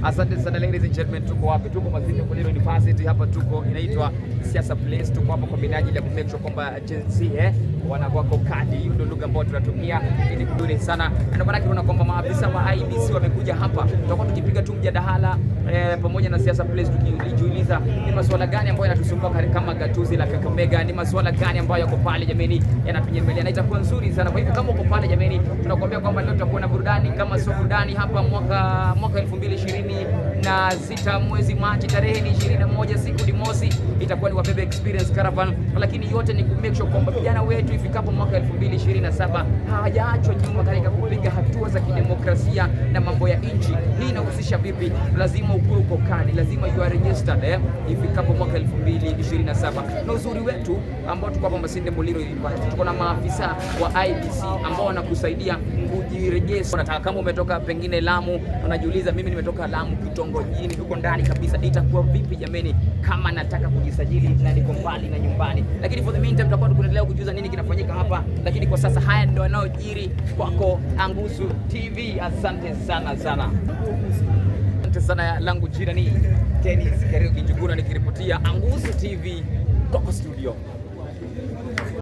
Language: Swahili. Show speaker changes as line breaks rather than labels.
Asante sana ladies and gentlemen, tuko wapi? Tuko Masinde Muliro University hapa, tuko inaitwa Siasa Place. Tuko hapa kwa minajili ya kumake sure kwamba Gen Z wanakuwa kadi. Hiyo ndio lugha ambayo tunatumia ili kuduri sana, na ndio maana tunaona kwamba maafisa wa IEBC wamekuja hapa. Tutakuwa tukipiga tu mjadala pamoja na Siasa Place, tukijiuliza ni masuala gani ambayo yanatusumbua kama gatuzi la Kakamega, ni masuala gani ambayo yako pale jameni, yanatunyemelea na itakuwa nzuri sana. Kwa hivyo kama uko pale jameni, tunakuambia kwamba leo tutakuwa na burudani kama sio burudani hapa mwaka 2026 mwezi Machi tarehe ni 21, siku ni mosi, itakuwa ni Wabebe Experience Caravan, lakini yote ni ku make sure kwamba vijana wetu ifikapo mwaka 2027 hawajaachwa nyuma katika kupiga hatua za kidemokrasia na mambo ya nchi. Hii inahusisha vipi? Lazima ukuwe uko kadi, lazima you are registered ifikapo mwaka 2027. Na uzuri wetu ambao tuko hapa Masinde Muliro University, tuko na maafisa wa IEBC ambao wanakusaidia kujirejesha. Unataka kama umetoka pengine Lamu, unajiuliza mimi nimetoka Lamu kitongojini huko ndani kabisa, itakuwa vipi jameni kama nataka kujisajili na niko mbali na nyumbani? Lakini for the meantime tutakuwa tunaendelea kujuza nini kinafanyika hapa, lakini kwa sasa haya ndio yanayojiri kwako Anguzu TV. Asante sana sana. Asante sana, langu jina ni Dennis Kariuki Njuguna nikiripotia Anguzu TV kwako studio.